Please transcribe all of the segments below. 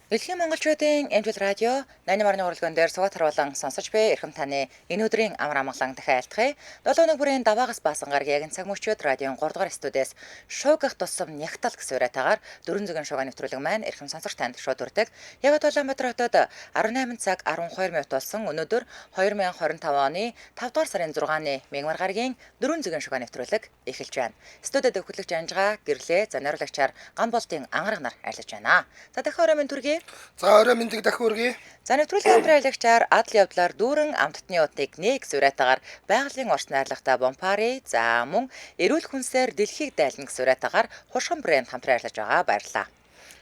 Дэлхийн монголчуудын MTL радио 88 уралдаан дээр сугат харуулan сонсож буй эрхэм таны энэ өдрийн амар амгалан дахин айлтгая. 7 өнөг бүрийн даваагаас баасан гарагийн яг цаг мөчид радион 3 дугаар студиэс шуугих тусам нягтал гэсэн уриатаагаар дөрвөн зөгийн шуугиан нэвтрүүлэг маань эрхэм сонсогч танд шууд хүрдэг. Яг одоо Улаанбаатар хотод 18 цаг 12 минут болсон. Өнөөдөр 2025 оны 5 дугаар сарын 6-ны мягмар гарагийн дөрвөн зөгийн шуугиан нэвтрүүлэг эхэлж байна. Студид өхөрлөгч Анжгаа гэрлээ за найруулагчаар Гамболтын ангараг нар ажиллаж байна. За дахин орой минь төргий. За орой мэндийг дахин хүргэе. За нэвтрүүлгийн хамтран аялагчаар адал явдлаар дүүрэн амттны утыг нэг суурьтайгаар байгалийн орц найрлагатай Бомпари за мөн эрүүл хүнсээр дэлхийг дайлна гэсэн суурьтайгаар хуршхан брэнд хамтран ажиллаж байгаа баярлалаа.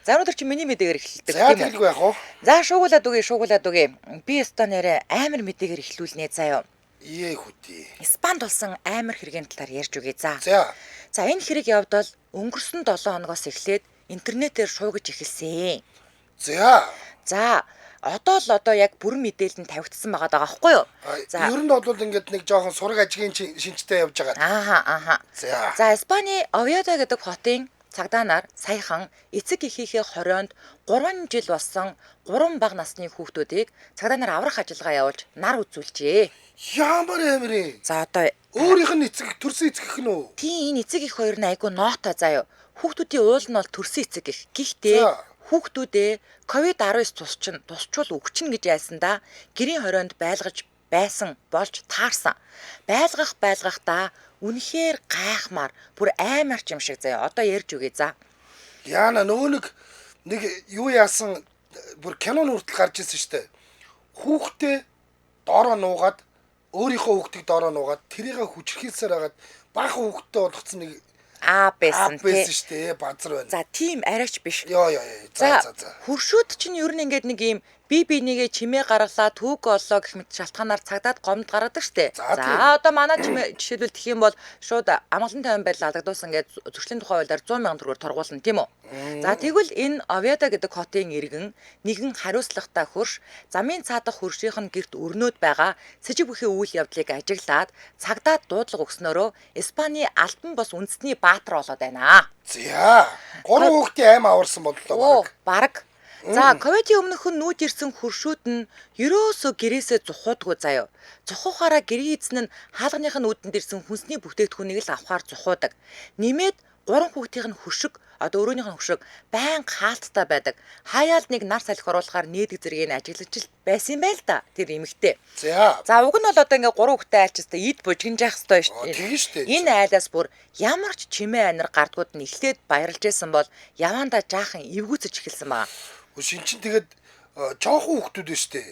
За өнөөдөр чи миний мэдээгээр эхэлдэг За тийм үү? тэгэлгүй яах вэ? За шуугуулад үгүй шуугуулад үгүй. Би өстө нэрээ амар мэдээгээр эхлүүлнэ заяа. Ее хөтий. Испанд болсон амар хэргийн талаар ярьж өгье за. За За энэ хэрэг явдал өнгөрсөн 7 хоногоос эхлээд интернетээр шуугиж эхэлсэн. за. За одоо л одоо яг бүрэн мэдээлэл нь тавигдсан байгаа даа байхгүй юу? За Ер нь бол ингээд нэг жоохон сураг ажигын шинжтэй явж байгаа. ааха ааха. За. За Испани Овьедо гэдэг хотын цагдаа нар саяхан эцэг эхийнхээ хорионд 3 жил болсон 3 бага насны хүүхдүүдийг цагдаа нар аврах ажиллагаа явуулж нар үзүүлжээ. Ямар амар юм. За одоо Өөрийнх нь эцэг төрсөн эцэг гэх нь үү? тийм энэ эцэг их хоёр нь айгүй ноото заяа. Хүүхдүүдийн уул нь бол төрсөн эцэг их. Гэхдээ За. хүүхдүүдээ COVID-19 тусчин тусчвал өгчин гэж яасандаа гэрийн хорионд байлгаж байсан болж таарсан. Байлгах байлгахдаа үнэхээр гайхмаар бүр аймаар ч юм шиг заяа. Одоо ярьж өгье за. Яна нөгөө нэг нэг юу яасан бүр кинон хүртэл гарч ирсэн штэ. Хүүхдээ доороо нуугаад өөрийнхөө хүүхдийг доороо нуугаад тэрийг хүчрхийлсээр хагаад баахан хүүхдтэй болгоцсон нэг Аа байсан ап байсан тий. штэ. Базар байна. За тийм арайч биш. Йоо ёо ёо. За За за за. хөршүүд чинь ер нь ингээд нэг юм би бинийгээ чимээ гаргалаа түүг оллоо гэх мэт шалтгаанаар цагдаад гомд гаргадаг штэ. За, тийм. За одоо манай чимээ жишээлбэл тэх юм бол шууд амгалан тайван байдал алдагдуулсан гэж зөрчлийн тухай хуулиар 100 сая төгрөгөөр торгуулна тийм үү? За тэгвэл энэ Овьедо гэдэг хотын иргэн нэгэн хариуцлагатай хөрш замын цаадах хөршийнх нь герт өрнөөд байгаа сэжиг бүхий үйл явдлыг ажиглаад цагдаад дуудлага өгснөөрөө Испани альбан бос үндэсний баатар болоод байна. За. Гурван хүүхдийн аим аварсан боллоо Оо, баг. бараг. За, ковидын өмнөхөн нүүж ирсэн хөршүүд нь ерөөсөө гэрээсээ зухуудгүй заяо. Зухуухаараа гэрийн эзэн нь хаалганых нь үүдэнд ирсэн хүнсний бүтээгдэхүүнийг л авахар зухуудаг. Нэмээд гурван хүүхдийнх нь хөршиг, одоо өрөөнийх нь хөршиг байнга хаалттай байдаг. Хаяал нэг нар салхи оруулахаар нээдэг зэргийг нь ажиглаж л байсан юм байл та тэр эмэгтэй. За. За, уг нь бол одоо ингээ гурван хүүхдтэй айлчтай ид бужигнж яах ёстой шүү Аа, дээ. тэгэн штэ. Энэ айлаас бүр ямар ч чимээ анир гардгууд нь эхлээд баярлж байсан бол явандаа жаахан эвгүүцэж эхэлсэн байгаа. Шин чин тэгээд жоохон хүүхдүүд нь штэ.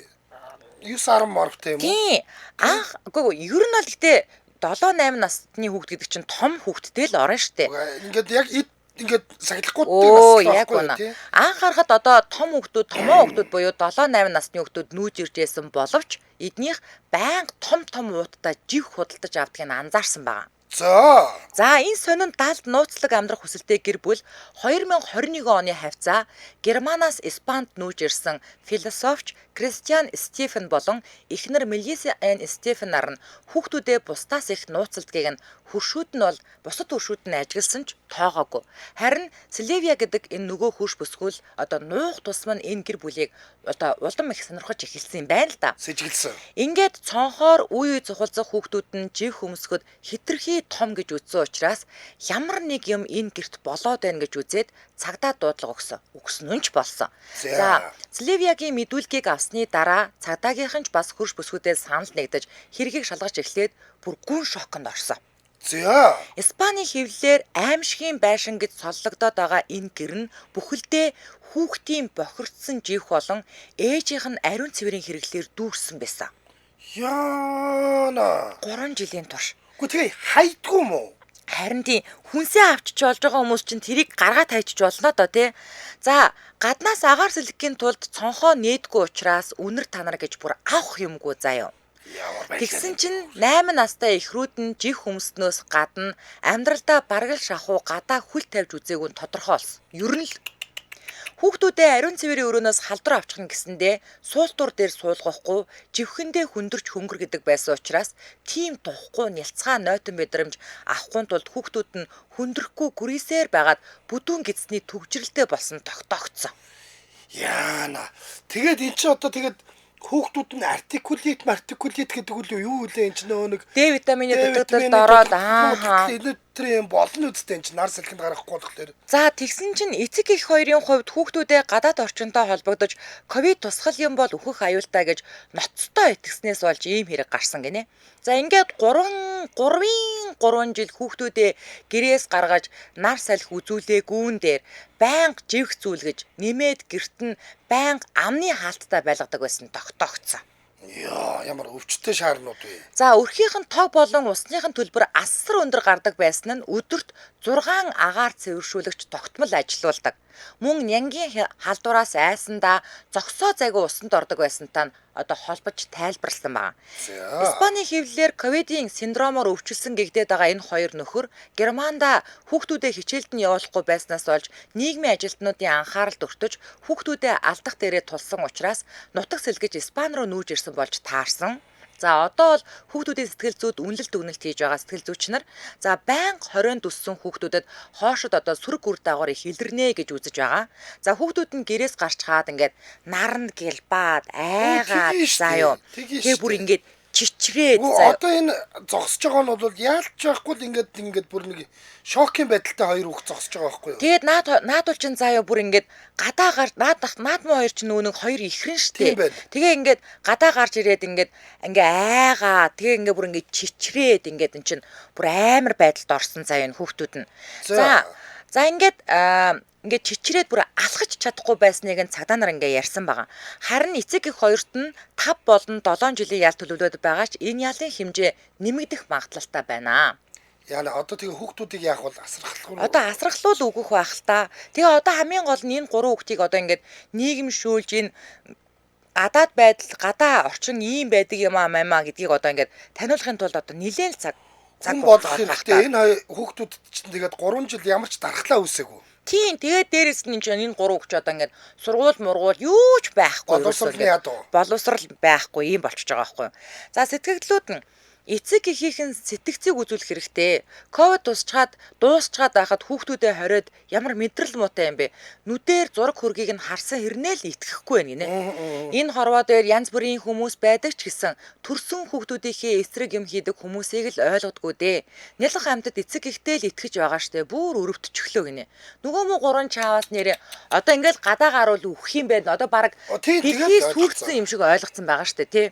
9 10 морвтой юм уу? Тийм. Анх үгүй ээ, ер нь бол гэтээ 7 8 насны хүүхд гэдэг чинь том хүүхдтэй л орно штэ. Ингээд яг эд ингээд сахилахгүй Өө настай яг байхгүй үнэ. юу, тий? Анх харахад одоо том хүүхдүүд, томоо хүүхдүүд буюу 7 8 насны хүүхдүүд нүүж ирж байсан боловч эднийх байнга том том ууттай жив худалдаж авдгийг нь анзаарсан байгаа. За. За энэ сонин далд нууцлаг амьдрах хүсэлтэй гэр бүл 2021 оны хавцаа Германаас Испанд нүүж ирсэн философч Кристиан Стефен болон эхнэр Мелиса Н Стефен нар нь хүүхдүүдээ бусдаас их нууцлдгийг нь хөршүүд нь бол бусад хөршүүд нь ажигласан ч тоогоогүй. Харин Сливия гэдэг энэ нөгөө хөрш бүсгүүл одоо нуух тусам нь энэ гэр бүлийг одоо улам их сонирхож эхэлсэн юм байна л да. Сэжиглсэн. Ингээд цонхоор үе үе цухалзах хүүхдүүд нь жив хөмсгөд хитрхи том гэж үзсэн учраас ямар нэг юм энэ герт болоод байна гэж үзээд цагдаа дуудлага өгсөн. Өгсөн нь ч болсон. За. За, Сливиагийн мэдүүлгийг авсны дараа цагдаагийнхан ч бас хөрш бүсгүүдээ санал нэгдэж хэргийг шалгаж эхлээд бүр гүн шоконд орсон. За. Испаний хэвлэлээр аимшигын байшин гэж соллогдоод байгаа энэ гэр нь бүхэлдээ хүүхдийн бохирдсон живх болон ээжийнх нь ариун цэврийн хэрэглээр дүүрсэн байсан. Яна. 3 жилийн турш. Үгүй тэгээ хайдгүй юм уу? Харин тийм хүнсээ авчиж болж байгаа хүмүүс чинь тэрийг гаргаа тайчиж болно доо тий. За гаднаас агаар сэлгэхийн тулд цонхоо нээдгүй учраас үнэр танар гэж бүр авах юмгүй заяа. Ямар байлаа. Тэгсэн чинь 8 настай эхрүүд нь жих хүмүүстнөөс гадна амьдралдаа бараг л шахуу гадаа хүл тавьж үзээгүй нь тодорхой болсон. Ер нь л хүүхдүүдээ ариун цэврийн өрөөнөөс халдвар авчихна гэсэндээ суултуур дээр суулгахгүй живхэндээ хүндэрч хөнгөр гэдэг байсан учраас тийм тухгүй нялцгаа нойтон мэдрэмж авахгүй тулд хүүхдүүд нь хүндрэхгүй гүрийсээр байгаад бүдүүн гидсний төгжрэлтэй болсон тогтоогдсон. Яана. Тэгээд эн чинь одоо тэгээд хүүхдүүд нь артикулит, мартикулит гэдэг үл юу үлээ эн чинь нөгөө нэг Д витамины дутагдалд ороод аа энэ тэр юм болно үсттэй эн чинь нар салхинд гаргахгүй болохоор. За тэгсэн чинь эцэг эх хоёрын хувьд хүүхдүүдээ гадаад орчинтой холбогдож ковид тусгал юм бол өөхөх аюултай гэж ноцтой итгэснээс болж ийм хэрэг гарсан гинэ. За ингээд 3 жил хүүхдүүдээ гэрээс гаргаж нар салхи үзүүлээгүүн дээр байнга живх зүйлгэж нэмээд гэрт нь байнга амны хаалттай байлгадаг байсан тогтоогдсон. Яа, ямар өвчтэй шаарнууд вэ? За өрхийнх нь тог болон усных нь төлбөр асар өндөр гардаг байсан нь өдөрт 6 агаар цэвэршүүлэгч тогтмол ажилуулдаг. Мөн нянгийн халдвараас айсандаа зогсоо зайгүй усанд ордог байсантай нь одоо холбож тайлбарласан байна. Испаний хэвлэлээр ковидын синдромоор өвчлсөн гэгдээд байгаа энэ хоёр нөхөр Германда хүүхдүүдээ хичээлд нь явуулахгүй байснаас болж нийгмийн ажилтнуудын анхааралд өртөж хүүхдүүдээ алдах дээрээ тулсан учраас нутаг сэлгэж Испани руу нүүж ирсэн болж таарсан. За одоо бол хүүхдүүдийн сэтгэл зүйд үнэлэлт дүгнэлт хийж байгаа сэтгэл зүйч нар за байнга 20-нд өссөн хүүхдүүдэд хоошод одоо сөрөг үр дагавар их илэрнэ гэж үзэж байгаа. За хүүхдүүд нь гэрээс гарч хаад ингээд наранд гэлбаад айгаад заа юу. Тэгээ бүр ингээд чичрээд заа. Одоо энэ зогсож байгаа нь бол яалч байхгүй л ингээд бүр нэг шокийн байдалтай хоёр хүүхд зогсож байгаа байхгүй юу? Тэгээд наадвал чин заа юу бүр ингээд гадаа гар наад муу хоёр чинь нөгөө хоёр ихрэн штэ. Тэгээ ингээд гадаа гарч ирээд ингээд ингээ айгаа тэгээ ингээ бүр ингээд чичрээд ингээд эн чин бүр амар байдалд орсон заа энэ хүүхдүүд нь. За ингээд ингээд чичрээд бүр алхаж чадахгүй байсныг нь цагдаа нар ингээ ярьсан байгаа. Харин эцэг эх хоёрт нь 5 болон 7 жилийн ял төлөвлөд байгаа ч энэ ялын хэмжээ нэмэгдэх магадлалтай байна. Яна одоо тэгээ хүүхдүүдийг яах вэ? Асрахлах уу? Одоо асрахлуул өгөх байх л та. Тэгээ одоо хамгийн гол нь энэ гурван хүүхдийг одоо ингээд нийгэм шүүлж энэ гадаад байдал, гадаа орчин ийм байдаг юм аа мамаа гэдгийг одоо ингээд таниулахын тулд одоо нэлээн л цаг болох хэрэгтэй. Энэ хоёр хүүхдүүд чинь тэгээд 3 жил ямар ч дархлаа үүсээгүй. Тийм, тэгээд дээрэс нь энэ гурван хүүхд одоо ингээд сургууль мургуул юу ч байхгүй. Боловсрал байхгүй юм болчихж байгаа байхгүй юу. За сэтгэгдлүүд нь эцэг эхийнх нь сэтгцийг үзүүлэх хэрэгтэй. Ковид дуусчаад байхад хүүхдүүдээ хориод ямар мэдрэл муутай юм бэ? Нүдээр зураг хөргийг нь харсан хэрнээ л итгэхгүй байна гинэ. Энэ хорвоо дээр янз бүрийн хүмүүс байдаг ч гэсэн төрсөн хүүхдүүдийнхээ эсрэг юм хийдэг хүмүүсийг л ойлгодгоо дээ. Нялх амьтад эцэг эхтэй л итгэж байгаа штэ. Бүр өрөвдчихлөө гинэ. Нөгөө муу гурван чааваас нэрээ одоо ингээл гадаа гарвал үхэх юм байна. Одоо баг дэлхий сүрдсэн юм шиг ойлгоцсон байгаа штэ тий.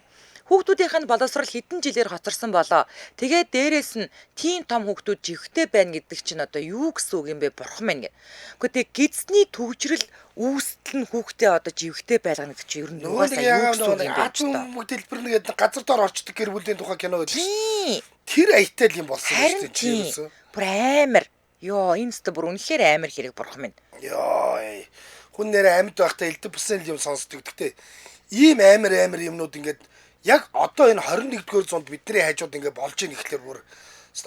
Хүүхдүүдийнх нь боловсрал хэдэн жилээр хоцорсон болоо. Тэгээд дээрэс нь тийм том хүүхдүүд живхтэй байна гэдэг чинь одоо юу гэсэн үг юм бэ? Бурхан минь гэ. Гэхдээ тэг гидсний төвжрэл үүстэл нь хүүхдээ одоо живхтэй байлгана гэдэг чинь ер нь угаасаа юу гэсэн үг юм бэ? Ад дэлбэр нэгэд газар доор орчдөг гэр бүлийн тухай кино байдаг шүү. Тэр аятай л юм болсон шүү дээ. Бүр амар. Йоо, энэ өстө бүр үнэхээр амар хэрэг бурхан минь. Йоо. Хүн нэрээ амьд байхдаа элдв бүсэн юм сонсдог. Гэхдээ ийм амар амар юмнууд ингээд яг одоо энэ 21-р зуунд бидний хажууд ингээ болж ийн гэхлээр бүр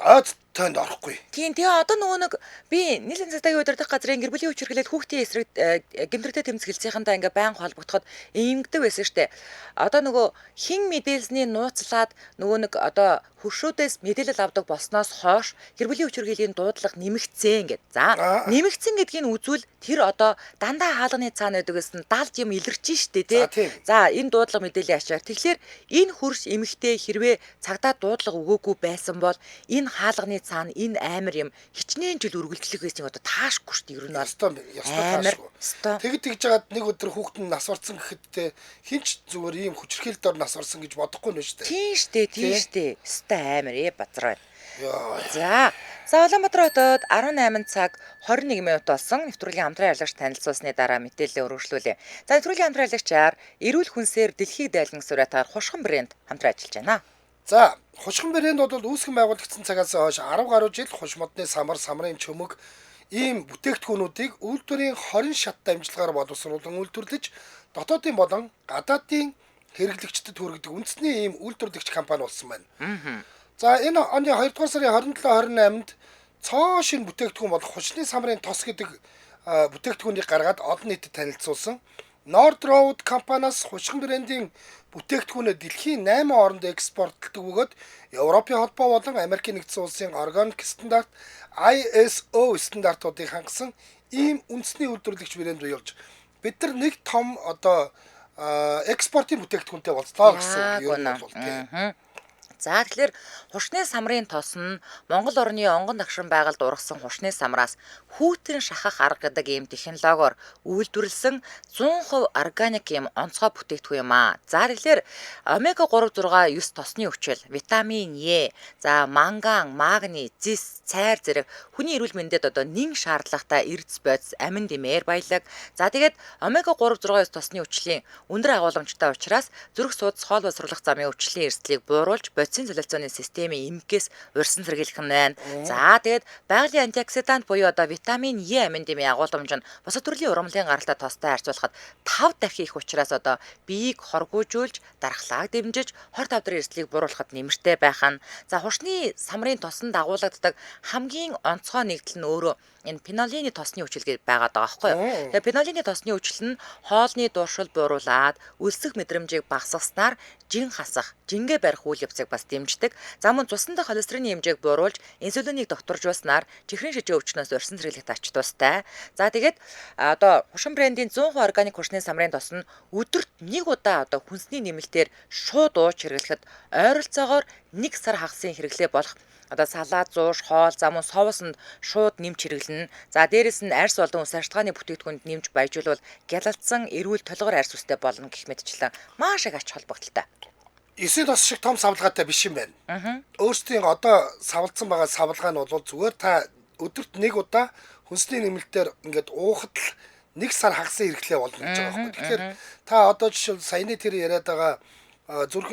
ойд тойнд орохгүй. Тийм, тэгээ одоо нөгөө нэг би нийлэн цагдаагийн удирдах газрын гэр бүлийн хүчирхийлэл хүүхдийн эсрэг гэмтрэгтэй тэмцгэлцийнхэнтэй ингээ байнга холбогдоход иймгдэг байсан штэ. Одоо нөгөө хин мэдээлсний нууцлаад нөгөө нэг одоо хөршүүдээс мэдээлэл авдаг болсноос хойш гэр бүлийн хүчирхийллийн дуудлага нэмэгдсэн гэд. За, нэмэгдсэн гэдгийг үзвэл тэр одоо дандаа хаалганы цаана байдаг гэсэн далд юм илэрч штэ тий. За, энэ дуудлага мэдээллийн ачаар. Тэгэхээр энэ хөрш эмэгтэй хэрвээ цагдаа дуудлага өгөөгүй байсан бол энэ хаалганы цаана энэ амар юм хичнээн жил үргэлжлэх байсныг одоо таашгүй шүү дээ. Ер нь ёстой таашгүй. Тэг тэгж жагаад нэг өдөр хүүхэд нь нас барсан гэхэд те хинч зүгээр ийм хүчирхийлэл дор нас барсан гэж бодохгүй нэ шүү дээ. Тийм шүү дээ, тийм шүү дээ. Ёстой амар базар байна. За, за Улаанбаатар хотод 18 цаг 21 минут болсон. Нэвтрүүлгийн хамтран ажиллагч танилцуулсны дараа мэдээлэлээ өргөжлүүлье. За, нэвтрүүлгийн хамтран ажиллагчаар эрүүл хүнсээр дэлхийг дайлан сурьятаар Хушхан брэнд хамтран ажиллаж байна. За, Хушхан брэнд бол үүсгэн байгуулагдсан цагаас хойш 10 гаруй жил хуш модны самар, самрын чөмөг ийм бүтээгдэхүүнүүдийг үйлдвэрийн 20 шат дамжлагаар боловсруулан үйлдвэрлэж дотоодын болон гадаадын хэрэглэгчдэд хүргэдэг үндэсний ийм үйлдвэрлэгч компани болсон байна. За, энэ оны 2 дугаар сарын 27 28-нд цоо шинэ бүтээгдэхүүн болох хушны самрын тос гэдэг бүтээгдэхүүнийг гаргаад олон нийтэд танилцуулсан. Nord Road компаниас Хушхан брендийн бүтээгдэхүүнээ дэлхийн 8 оронд экспортлдог бөгөөд Европын холбоо болон Америкийн нэгдсэн улсын органик стандарт ISO стандартуудыг хангасан ийм үндэсний үйлдвэрлэгч брэнд бий болж Бид нар нэг том одоо экспортын бүтээгдэхүүнтэй болцлоо гэсэн үг юм бол тийм. За тэгэхээр хуршны самрын тос нь Монгол орны онгон дагшин байгальд ургасан хуршны самраас хүйтэн шахах арга гэдэг ийм технологиор үйлдвэрлэсэн 100% органик ийм онцгой бүтээгдэхүүн юм аа. За тэгэхээр омега 3 6 9 тосны хүчил, витамин Е, за манган, магний, зис, цайр зэрэг хүний эрүүл мэндэд одоо нэн шаардлагатай эрдэс бодис, амин дэмээр баялаг. За тэгээд омега 3 6 9 тосны хүчлийн өндөр агуулмжтай учраас зүрх судас, хоол боловсруулах замын өвчлөлийн эрсдлийг бууруулж бодисын солилцооны системийн эмгээс урьсан сэргийлэх нь байна. За тэгээд байгалийн антиоксидант буюу одоо витамин Е амин дэмий агуулмж нь бусад төрлийн ургамлын гаралтай тостой харьцуулахад 5 дахин их учраас одоо биеийг хоргуужуулж, дархлааг дэмжиж, хор тавдрын эрсдлийг бууруулахад нэмэртэй байх нь. За хуршны самрын тосон дагуулагддаг хамгийн онцгой нэгдэл нь өөрөө энэ пенолины тосны хүчил гэж байгаад байгаа байхгүй юу. Тэгэхээр пенолины тосны хүчил нь хоолны дуршил бууруулад, өлсөх мэдрэмжийг багасгаснаар жин хасах, жингээ барих үйл явцыг бас дэмждэг. За мөн цусан дахь холестерины хэмжээг бууруулж, инсулинийг докторжуулснаар чихрийн шижин өвчнөөс урьсан сэргийлэхэд ач тустай. За тэгээд одоо хуршин брендийн 100% органик хуршны самрын тос нь өдөрт нэг удаа одоо хүнсний нэмэлтээр шууд ууж хэрэглэхэд ойролцоогоор 1 сар хагасын хэрэглээ болох одоо салаад, зууш, хоол, за мөн соусонд шууд нэмж хэрэглэнэ. За дээрэс нь арьс болон үс арчилгааны бүтээгдэхүүнд нэмж баяжуулбал гялалцсан эрүүл толгор арьс үстэй болно гэх мэтчлэн маш их ач холбогдолтой. Эсийн тос шиг том савлгаатай биш юм байна. Өөрсдийн одоо савлдсан байгаа савлгаа нь бол зүгээр та өдөрт нэг удаа хүнсний нэмэлтээр ингээд уухад л 1 сар хагасын хэрэглээ болно гэж байгаа байхгүй. Тэгэхээр та одоо жишээл саяны тэр яриад байгаа зүрх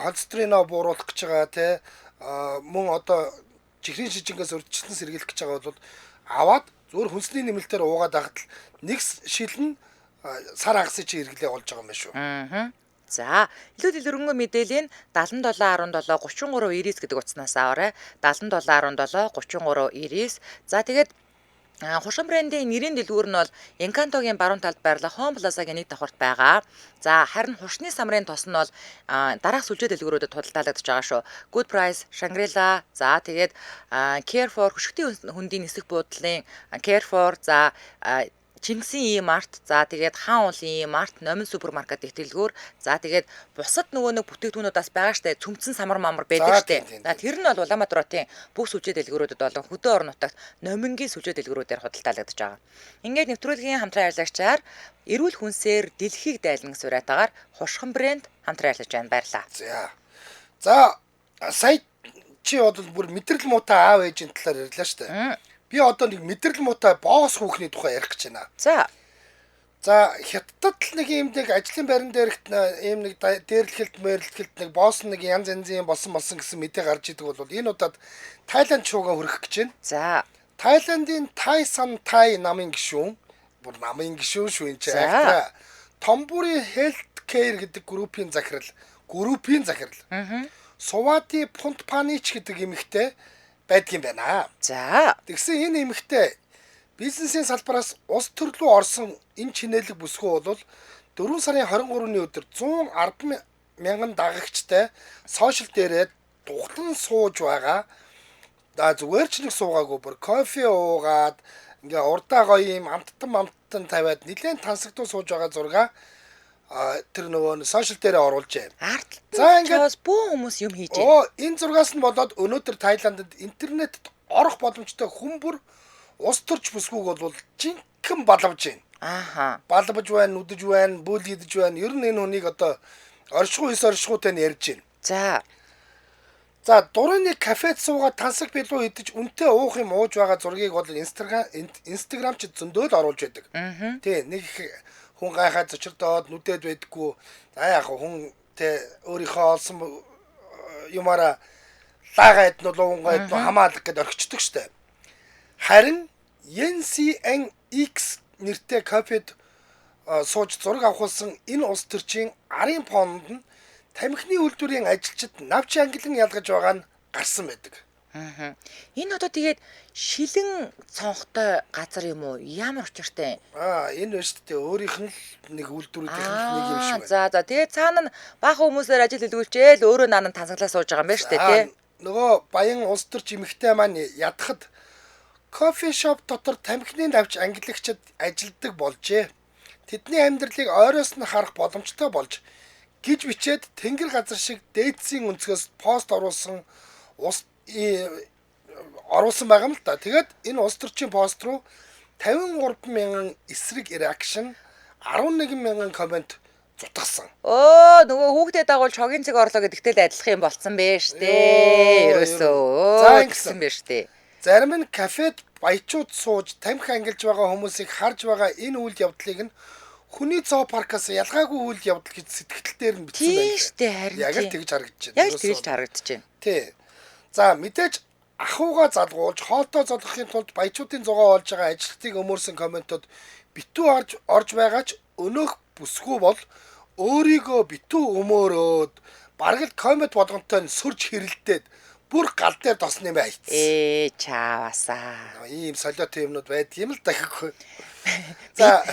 холестериноо бууруулах гэж байгаа те мөн одоо чихрийн шижингээс урьдчилан сэргийлэх гэж байгаа бол аваад зүгээр хүнсний нэмэлтээр уугаад байхад л нэг шил нь сар хагасын чи хэрэглээ болж байгаа юм байна шүү. За илүү дэлгэрэнгүй мэдээллийн 77 17 33 99 гэдэг утаснаас аваарай. 77 17 33 99. За тэгээд хуршин брендийн нэрийн дэлгүүр нь бол Encanto-гийн баруун талд байрлах Home Plaza-гийн нэг давхарт байгаа. За харин хуршны самрын тос нь бол дараах сүлжээ дэлгүүрүүдэд худалдаалагдаж байгаа шүү. Good Price, Shangri-La, за тэгээд Carrefour, хөшигтийн хөндийн нисэх буудлын Carrefour, за Чингисийн E-Mart, за тэгээд Хаан уулын E-Mart, Номин супермаркет их дэлгүүр, за тэгээд бусад нөгөө нэг бүтээгдэхүүнүүд бас байгаа штэ, цөмцөн самар мамар байдаг штэ. За тэр нь бол Улаанбаатар хотын бүх сүлжээ дэлгүүрүүдэд болон хөдөө орон нутагт Номингийн сүлжээ дэлгүүрүүдээр худалдаалагдаж байгаа. Ингээд нэвтрүүлгийн хамтран ажиллагчаар эрүүл хүнсээр дэлхийг дайлна гэсэн уриатаагаар хуршхан брэнд хамтран ажиллаж байна. Баярлалаа. За сая чи бол бүр мэдрэл муутай аав ээжийн талаар ярьлаа штэ. Би одоо нэг мэдрэл муутай босс хүүхний тухай ярих гэж байна. За хятадд л нэг юм нэг ажлын байран дээрх ийм нэг дээрлэхэлт мээрлэхэлт нэг босс нэг янз янзын болсон гэсэн мэдээ гарч идэг бол энэ удаад Тайланд шуугаа хүрэх гэж байна. За Тайландын Тай Сан Тай намын гишүүн бүр намын гишүүн шүү энэ чинь айхтра Томбури Health Care гэдэг группийн захирал, Сувати Пунтпанич гэдэг эмэгтэй байдаг юм байна. За Тэгсэн энэ эмэгтэй бизнесийн салбараас улс төр рүү орсон энэ чинээлэг бүсгүй бол 4 сарын 23-ны өдөр 110 мянган дагагчтай сошиал дээрээ дуглан сууж байгаа. За зүгээр ч нэг суугаагүй бүр кофе уугаад ингээ урдаа гоё юм амттан тавиад нэлээд тансагдуу сууж байгаа зургаа тэр нөгөө сошиал дээрээ оруулжээ. За ингээд бүү хүмүүс юм хийж байна. Оо энэ зургаас нь болоод өнөөдөр Тайландд интернетэд орох боломжтой хүн бүр улс төрч бүсгүйг бол жинхэнэ балавж байна. Ааха. Балавж байна, нүдэж байна, бөөл идэж байна. Ер нь энэ хүнийг одоо оршихуй ис оршихуйтай нь ярьж байна. За. За дурын нэг кафед суугаад тансаг билүү идэж үнтэй уух юм ууж байгаа зургийг бол Instagram ч зөндөөл оруулж байдаг. Тий, нэг хүн гайхаад зочирдоод нүдээд байдаггүй. За яг хүн тэ өөрийнхөө олсон юмараа лаагаа идэн луунгаа идэн хамаалах гэд орхичдөг штэ. Харин NCNX нэртэй кофед сууж зураг авахулсан энэ улс төрчийн арын фонд нь тамхины үйлдвэрийн ажилчид навч ангилан ялгаж байгаа нь гарсан байдаг. Энэ одоо тэгээд шилэн цонхтой газар юм уу? Ямар учиртай? Энэ байна шүү дээ. Өөрийнх нь л нэг үйлдвэрүүдийнх нь нэг юм шиг байна. За. Тэгээд цаана нь баахан хүмүүсээр ажил илгүүлчээл өөрөө наа нь тансаглаа сууж байгаа юм байна шүү дээ, тий? Нөгөө баян улс төрч эмэгтэй маань ядахад кофе шоп дотор тамхины навч ангилагчид ажилдаг болжээ. Тэдний амьдралыг ойроос нь харах боломжтой болж гэж бичээд тэнгэр газар шиг дээдсийн өнцгөөс пост оруулсан ус оруулсан байгаа юм л да. Тэгээд энэ улс төрчийн пост руу 53 мянган эсрэг reaction 11 мянган коммент зутгсан. Өө нөгөө хүүхдээ дагуулж хогийн цэг орлоо гэдэгтэй л адилхан юм болцсон бэ штэ. Ерөөсөө. За ингэсэн бэ штэ. Зарим нь кафед баячууд сууж тамхи ангилж байгаа хүмүүсийг харж байгаа энэ үйл явдлыг нь хүний зоопаркаас ялгаагүй үйл явдал гэж сэтгэл дээр нь бичсэн байна. Тийм штэ харин. Яг л тэгж харагдаж байна. Яг л тэгж харагдаж байна. Тий. За мэдээж ахуйгаа залгуулж хоолтой золгохын тулд баячуудын зугаа олж байгаа ажилтныг өмөрсөн комментод битүү орж байгаа ч өнөөх бүсгүй бол өөрийгөө битүү өмөөрөөд бараг л коммент болгонтой нь сөрж хэрэлдээд бүр гал дээр тосны юм айцсан. Ээ чаавасаа. Ийм солиотой юмнууд байдаг юм л дахихгүй. За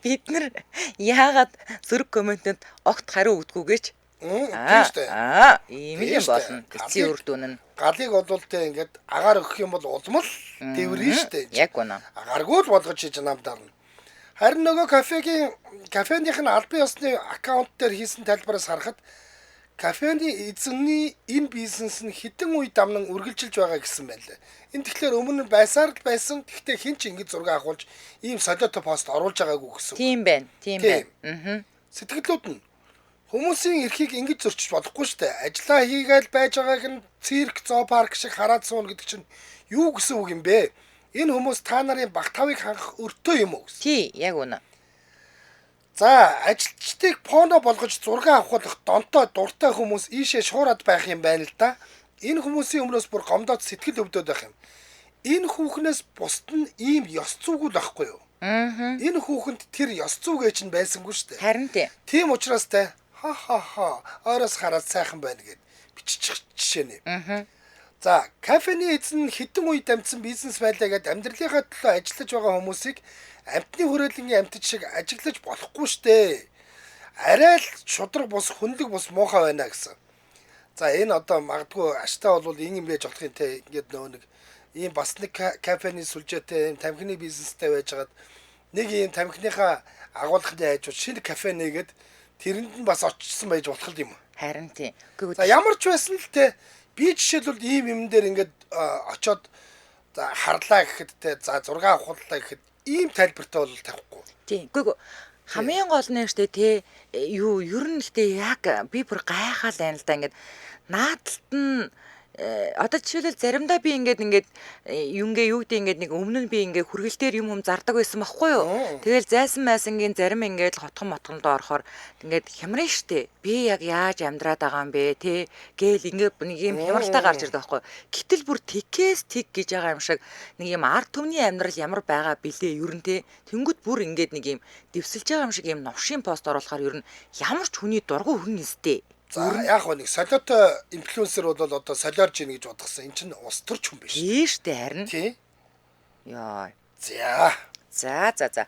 бид нар яагаад сөрөг комментэнд огт хариу өгдөггүй гэж? Тийм шүү дээ. Аа, ийм л юм болно. Эцсийн үр дүн нь. Галыг болвол те ингээд агаар өгөх юм бол улам л дэврэн шүү дээ. Яг үнэ. Агааргүй л болгож хийж нам дарна. Харин нөгөө кафенийх нь албан ёсны аккаунт дээр хийсэн тайлбараас харахад кафений эзэнний энэ бизнес нь хэдэн үе дамнан үргэлжилж байгаа гэсэн байна лээ. Энэ тэгэхээр өмнө нь байсаар л байсан. Гэхдээ хэн ч ингэж зураг авахулж ийм солиотой пост оруулж байгаагүй гэсэн. Тийм байна. Тийм байна. Аа. Сэтгэлдүүд нь хүмүүсийн эрхийг ингэж зөрчиж болохгүй шүү дээ. Ажлаа хийгээл байж байгааг нь цирк, зоопарк шиг хараад сууна гэдэг чинь юу гэсэн үг юм бэ? Энэ хүмүүс та нарын баг тавыг хангах өртөө юм уу гэсэн. Тий, яг үнэ. За, ажилчдыг поно болгож зураг авахулах донтой дуртай хүмүүс ийшээ шуурад байх юм байна л да. Энэ хүмүүсийн өмнөөс бүр гомдоод сэтгэл өвдөд байх юм. Энэ хүүхнээс бусд нь ийм ёс зүйгүй л байхгүй юу? Аа. Энэ хүүхэнд тэр ёс зүйгээ чинь байсангүй шүү дээ. Харин тий. Тийм учраас те ха ха ха ойроос хараад сайхан байна гэд биччих жишээ нэ. Аа. За, кафений эзэн хэдэн үе дамжсан бизнес байлаа гэд амьдралынхаа төлөө ажиллаж байгаа хүмүүсийг амьтны хүрээлэнгийн амьтад шиг ажиглаж болохгүй штэ. Арай л шудраг бус хүнлэг бус муухай байна гэсэн. За, энэ одоо магадгүй аштай бол ин юм байж болох юм те. Ингээд нөгөө нэг ийм бас нэг кафений сүлжээтэй ийм тамхины бизнестэй байжгаад нэг ийм тамхиныхаа агуулгын хажууд шинэ кафе нээгээд тэрэнд нь бас очсон байж болох юм. Харин тийм. За, ямар ч байсан л те би жишээлбэл ийм юм дээр ингээд очоод за харлаа гэхэд те за зураг авахлаа гэхэд ийм тайлбартай бол тавихгүй. Тийм. Үгүй хамгийн гол нь штэ те юу ер нь гэтээ яг би бүр гайхаал байна л да ингээд наадалт нь одоо жишээлбэл заримдаа би ингээд юунгээ юу гэдэг ингээд нэг өмнө нь би ингээд хүргэлтээр юм зардаг байсан байхгүй юу. Тэгэл зайсан майсангийн зарим ингээд хотхон мотгондоо орохоор ингээд хямрын штэ. Би яг яаж амьдраад байгаа юм бэ те гээл ингээд нэг юм хямралтай гарч ирдэг байхгүй юу. Гэтэл бүр тэгээс тэг гэж байгаа юм шиг нэг юм ард түмний амьдрал ямар байгаа билээ ер нь те. Тэнгүүд бүр ингээд нэг юм дэвсэлж байгаа юм шиг юм новшийн пост оруулахаар ер нь ямар ч хүний дургу хүрнэ өстэй. За яг нэг солиотой инфлюенсер бол одоо солиорж ийн гэж бодгосон. Эн чинь улс төрч хүн биш. Тийм штэ харин. Тийм. Яа. За. За за за.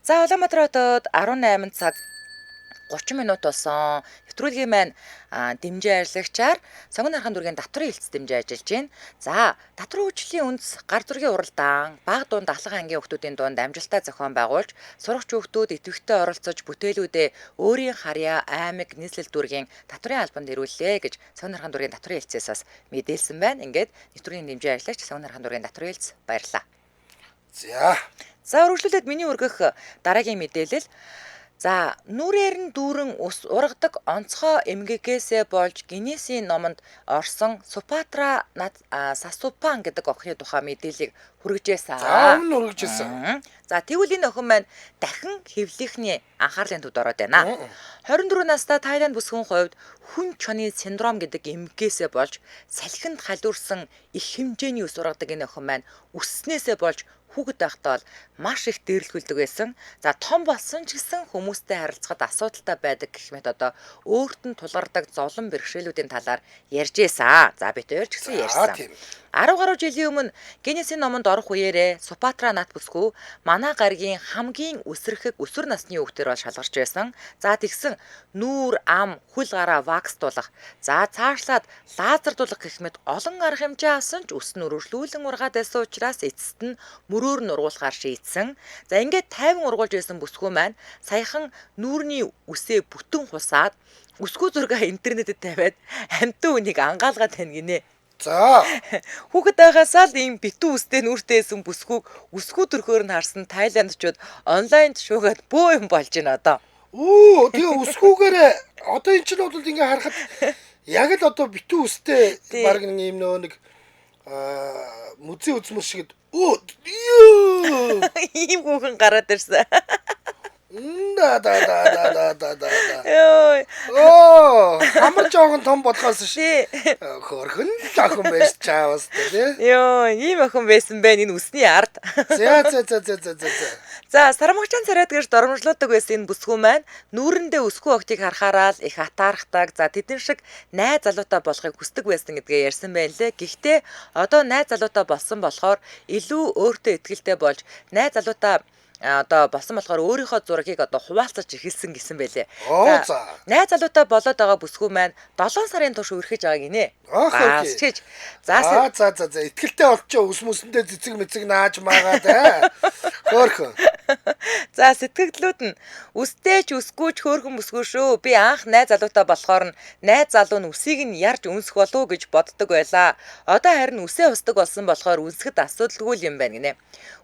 За Улаанбаатар хотод 18 цаг 30 минут болсон. Нэвтрүүлгийн маань дэмжин ажиллагчаар Сонгон нархан дүүргийн татврын хэлц дэмжин ажиллаж байна. За, татврын хөгжлийн үндэс гар зургийн уралдаан баг дунд ахлах ангийн хүүхдүүдийн дунд амжилттай зохион байгуулж, сурагч хүүхдүүд идэвхтэй оролцож бүтээлүүдээ өөрийн харьяа, аймаг, нийслэл дүүргийн татврын албанд ирүүллээ гэж Сонгон нархан дүүргийн татврын хэлцээс бас мэдээлсэн байна. Ингээд нэвтрүүлгийн дэмжин ажиллагч Сонгон нархан дүүргийн татврын хэлц баярлалаа. За. За, үргэлжлүүлээд миний өргөх дараагийн мэдээлэл. За, нүрээр нь дүүрэн ус ургадаг онцгой эмгэгээсээ болж Гиннесийн номонд орсон Супатра Сасупан гэдэг охины тухай мэдээллийг хүргэжээсэн. За, өмнө хүргэжээсэн. За, тэгвэл энэ охин маань дахин хэвлэлийнхний анхаарлын төвд ороод байна. 24 настай Таиланд бүсгүйн хувьд хүн чонын синдром гэдэг эмгээсээ болж салхинд халиурсан их хэмжээний ус ургадаг энэ охин маань өсснээсээ болж хүүхэд байхдаа бол маш их дээрлэхүүлдэг байсан. За, том болсон ч гэсэн хүмүүстэй харилцахад асуудалтай байдаг гэх мэт одоо өөрт нь тулгардаг зовлон бэрхшээлүүдийн талаар ярьж байсан. За, бид хоёр ч гэсэн ярьсан. 10 гаруй жилийн өмнө Гиннесийн номонд орох үеэрээ Супатра Нат бүсгүй манай гаригийн хамгийн өсөрхөг өсвөр насны хүүхдээр бол шалгарч байсан. За, тэгсэн нүүр, ам, хөл гараа вакстуулах, за цаашлаад лазердуулах гэх мэт олон арга хэмжээ авсан ч өс нь өргөжлүүлэн ургаад байсан учраас эцэст нь хөрөөр нь ургуулахаар шийдсэн. За ингээд 50 ургуулж байсан бүсгүй маань саяхан нүүрний үсээ бүтэн хусаад өсгүү зургаа интернетэд тавиад амьтан үнийг ангаалгаад байна гинэ. За. Хүүхэд байгаасаа л ийм битүү үстэй нүүртэйсэн бүсгүйг өсгүү төрхөөр нь харсан тайландчууд онлайнд шуугаад бөө юм болж байна одоо. Оо тэгээ өсгүүгээрээ одоо эн чинь бол ингээ харахад яг л одоо битүү үстэй баг нэг юм нөө нэг музей үзмэр шиг өө ёо ийм хүүхэн гараад ирсэн. Да да да да да да да. Йой. Оо, амар жоохон том болохоос ш. Хөөрхөн л охин байж чаавас тий. Йой, ийм охин байсан байна энэ үсний ард. За за за за за за. За, сармагчаан царайд гэж доромжлуудаг байсан энэ бүсгүй маань нүүрэндээ өсгөө охтыг харахаараа л их атаархдаг. За, тэдэн шиг найз залуутай болохыг хүсдэг байсан гэдгээ ярьсан байна лээ. Гэхдээ одоо найз залуутай болсон болохоор илүү өөртөө ихтэй болж найз залуутай одоо болсон болохоор өөрийнхөө зургийг одоо хуваалцаж эхэлсэн гэсэн байлээ. За. Найз залуутай болоод байгаа бүсгүй маань 7 сарын турш үрхэж байгаа гинэ. Гаасчиж. За за за за итгэлтэй болчихоо ус мөсөндөө цэцэг мэцэг нааж маагаад аа. Хөөхөн. За сэтгэгдлүүд нь үстэй ч үсгүй ч хөөхөн бүсгүй шүү. Би анх найз залуутай болохоор нь найз залуу нь үсийг нь ярьж үнсэх болов уу гэж боддог байлаа. Одоо харин үсээ хусдаг болсон болохоор үнсэхэд асуудалгүй юм байна гинэ.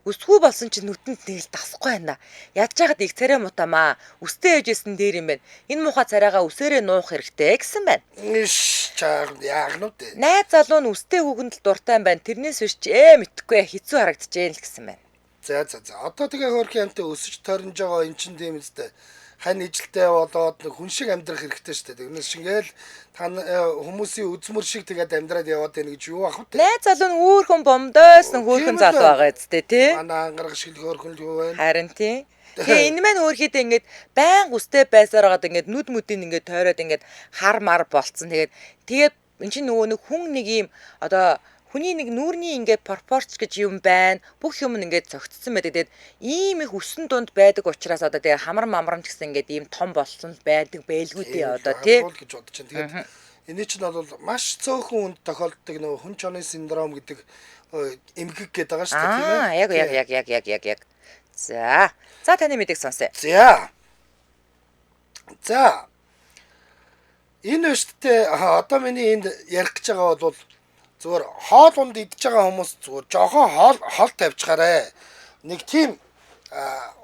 Үсгүй болсон чинь нүтэнд нэг л дасахгүй байна. Ядж байхад их царай мутамаа. Үстэй яжсэн дээр юм байна. Энэ муухай царайгаа үсээрээ нуух хэрэгтэй гэсэн байна. Иш чаа яах нь вэ? Найз залуу нь үстэй хүүхэнд л дуртай юм байна. Тэрнээс биш ч мэдхгүй хэцүү харагдчихээн л гэсэн байна. За за за. Одоо тэгээ хөөрхөн амтай өсөж торнж байгаа эн чинь тийм үстэй. Хань ижилтэй болоод нэг хүн шиг амьдрах хэрэгтэй шүү дээ. Тэрнээс шингээл та хүмүүсийн үзмөр шиг тэгээд амьдраад яваад байна гэж юу ах вэ? Найз залуу нь үүрхэн бомдойсон хөөрхөн залуу байгаа зү тий. Манай ангараг шиг л хөөрхөн л юу байна. Харин тий. Тэгээ энэ маань өөрхийдөө ингээд баян үстэй байсаар байгаад ингээд нүд мүдийг ингээд тойроод ингээд хар мар болцсон. Тэгээд эн чинь нөгөө нэг хүн нэг юм одоо хүний нэг нүүрний ингээд пропорц гэж юм байна. Бүх юм ингээд зөгцсөн байдаг. Тэгээд ийм их өсөн дунд байдаг учраас одоо тэгээ хамар мамран ч гэсэн ингээд ийм том болсон байдаг байлгүй дээ одоо тий. Гэж бодож байна. Тэгээд энэ чинь бол маш цөөхөн хүнд тохиолддог нөгөө хүн чонын синдром гэдэг эмгэг гэдэг байгаа шүү дээ тийм ээ. Яг яг яг яг яг яг. За. За таны мэдээг сонсъё. За. За. Энэ өшттэй одоо миний энд ярих гэж байгаа бол зүгээр хоол унд идж байгаа хүмүүс зүгээр жоохон хол тавьчихаарэ. Нэг тийм